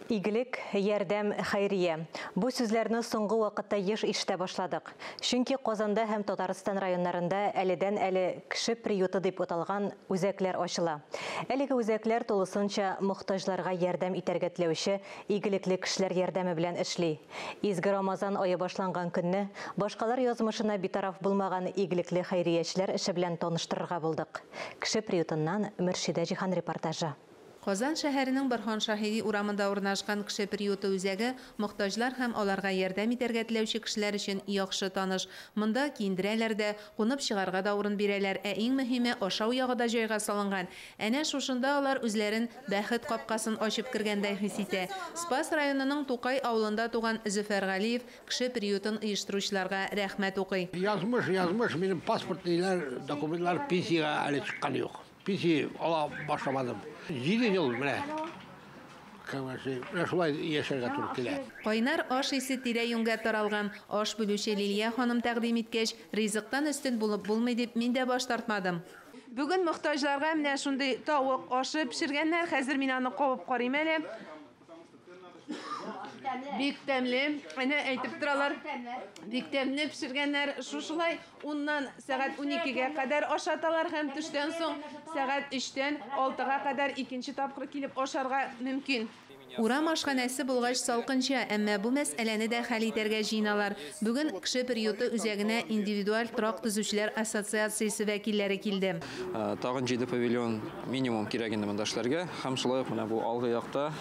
Игелек, ярдәм, хәйрия. Бу сүзләрне соңгы вакытта еш ишетә башладык. Чөнки Казанда һәм Татарстан районнарында әледән-әле кеше приюты дип аталган үзәкләр ачыла. Әлеге үзәкләр тулысынча мохтаҗларга ярдәм итәргә теләүче игелекле кешеләр ярдәме белән эшли. Изге Рамазан ае башланган көнне башкалар язмышына битараф булмаган игелекле хәйриячеләр эше белән таныштырырга булдык. Кеше приютыннан Мөршидә Җиһан репортажы. Казан шәһәренең Борһан Шаһиди урамында урнашкан Кеше приюты үзәге мохтаҗлар һәм аларга ярдәм итәргә теләүче кешеләр өчен яхшы таныш. Монда киендерәләр дә, кунып чыгарга да урын бирәләр, ә иң мөһиме, ашау ягы да җайга салынган. Әнә шушында алар үзләрен бәхет капкасын ачып кергәндәй хис итә. Спас районының Тукай авылында туган Зөфәр Галиев Кеше приютын оештыручыларга рәхмәт укый. Язмыш, язмыш, минем паспорт ниләр, документлар пенсиягә әле чыккан юк. Пенсия ала башламадым. 7 ел менә. Менә шулай яшәргә туры килә. Кайнар аш исе тирә-юньгә таралган. Аш бүлүче Лилия ханым тәкъдим иткәч, ризыктан өстен булып булмый дип, мин дә баш тартмадым. Бүген мохтаҗларга менә шундый тавык ашы пешергәннәр. Хәзер мин аны кабып карыйм әле. Бик тәмле. Әнә әйтеп торалар. Бик тәмле пешергәннәр. Шушылай уннан сәгать 12-гә кадәр ашаталар һәм төштән соң сәгать 3-тән 6-га кадәр икенче тапкыр килеп ашарга мөмкин. Урам ашханәсе булгач салкынча, әмма бу мәсьәләне дә хәл итәргә җыеналар. Бүген Кеше приюты үзәгенә индивидуаль торак төзүчеләр ассоциациясе вәкилләре килде. Тагын 7 павильон минимум кирәк инде монда эшләргә. Һәм шулай ук менә бу алгы якта,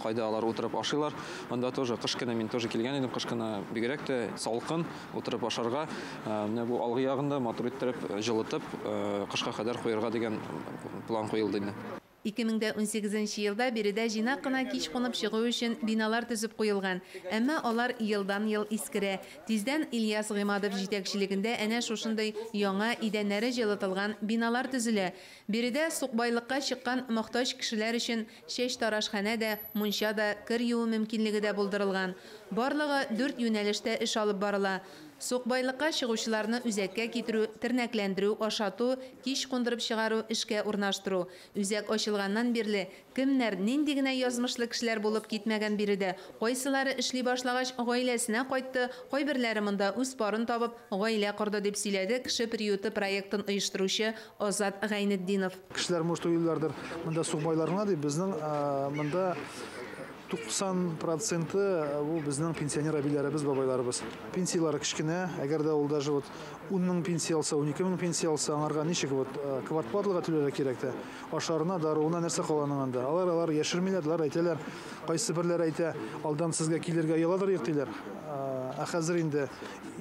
кайда алар утырып ашыйлар, анда тоже кыш көне мин тоже килгән идем, кыш көне бигрәк тә салкын, утырып ашарга. Менә бу алгы ягында матур иттереп, җылытып, кышка кадәр куярга дигән план куелды инде. 2018 елда биредә җыйнак кына кич кунып чыгу өчен биналар төзеп куелган. Әмма алар елдан-ел искерә. Тиздән Ильяс Гыймадов җитәкчелегендә әнә шушындый яңа, идәннәре җылытылган биналар төзелә. Биредә сукбайлыкка чыккан мохтаҗ кешеләр өчен чәчтарашханә дә, мунча да, кер юу мөмкинлеге дә булдырылган. Барлыгы дүрт юнәлештә эш алып барыла. Сукбайлыкка чыгучыларны үзәккә китерү, тернәкләндерү, ашату, кич кундырып чыгару, эшкә урнаштыру. Үзәк ачылганнан бирле кемнәр, нинди генә язмышлы кешеләр булып китмәгән биредә. Кайсылары эшли башлагач, гаиләсенә кайтты, кайберләре монда үз парын табып, гаилә корды, дип сөйләде Кеше приюты проектын оештыручы Азат Гайнетдинов. Кешеләр, может, уйлыйлардыр, монда сукбайлар гына дип, безнең монда 90 проценты бу безнең пенсионер әбиләребез, бабайларыбыз. Пенсияләре кечкенә, әгәр дә ул даже вот 10 мең пенсия алса, 12 мең пенсия алса, аңарга ничек вот квартплатага түләргә кирәк тә, ашарына, даруына нәрсә кала аның анда. Алар, алар яшермиләр, алар әйтәләр, кайсы берләре әйтә, алдан сезгә килергә ояладыр юк диләр. Ә хәзер инде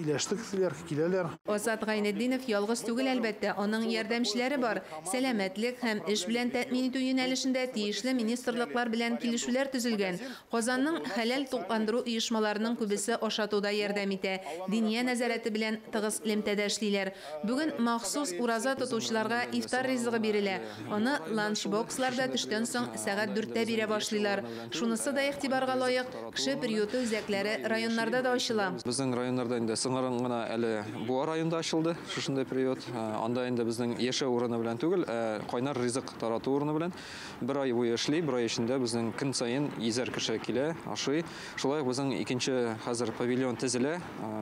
иләштек диләр, киләләр. Азат Гайнетдинов ялгыз түгел, әлбәттә, аның ярдәмчеләре бар. Сәламәтлек һәм эш белән тәэмин итү юнәлешендә тиешле министрлыклар белән килешүләр төзелгән. Казанның хәләл тукландыру оешмаларының күбесе ашатуда ярдәм итә. Диния нәзарәте белән тыгыз элемтәдә эшлиләр. Бүген махсус ураза тотучыларга ифтар ризыгы бирелә. Аны ланчбоксларда төштән соң сәгать 4-тә бирә башлыйлар. Шунысы да игътибарга лаек, Кеше приюты үзәкләре районнарда да ачыла. Безнең районнарда инде сыңарын гына әле Буа районында ачылды шушындай приют. Анда инде безнең яшәү урыны белән түгел, ә кайнар ризык тарату урыны белән. Бер ай буе эшли, бер ай эчендә безнең көн саен йөзәр кеше килә, ашый. Шулай ук безнең икенче хәзер павильон төзелә.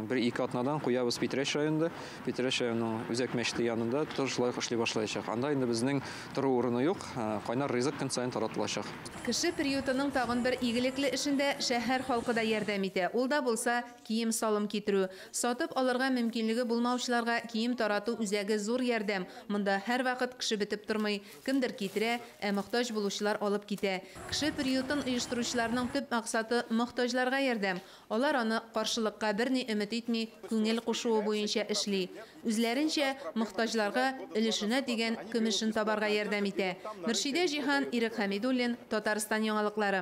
Бер-ике атнадан куябыз Питрәч районында. Питрәч районының үзәк мәчете янында тоже шулай ук эшли башлаячак. Анда инде безнең тору урыны юк, кайнар ризык көн саен таратылачак. Кеше приютының тагын бер игелекле эшендә шәһәр халкы да ярдәм итә. Ул да булса, кием-салым китерү. Сатып алырга мөмкинлеге булмаучыларга кием тарату үзәге зур ярдәм. Монда һәрвакыт кеше бетеп тормый. Кемдер китерә, ә мохтаҗ булучылар алып китә. Кеше приютын оештыручыларның төп максаты, мохтаҗларга ярдәм. Алар аны каршылыкка берни өмет итми, күңел кушуы буенча эшли. Үзләренчә, мохтаҗларга өлешенә тигән көмешен табарга ярдәм итә. Мөршидә Җиһан, Ирек Хәмидуллин, Татарстан яңалыклары.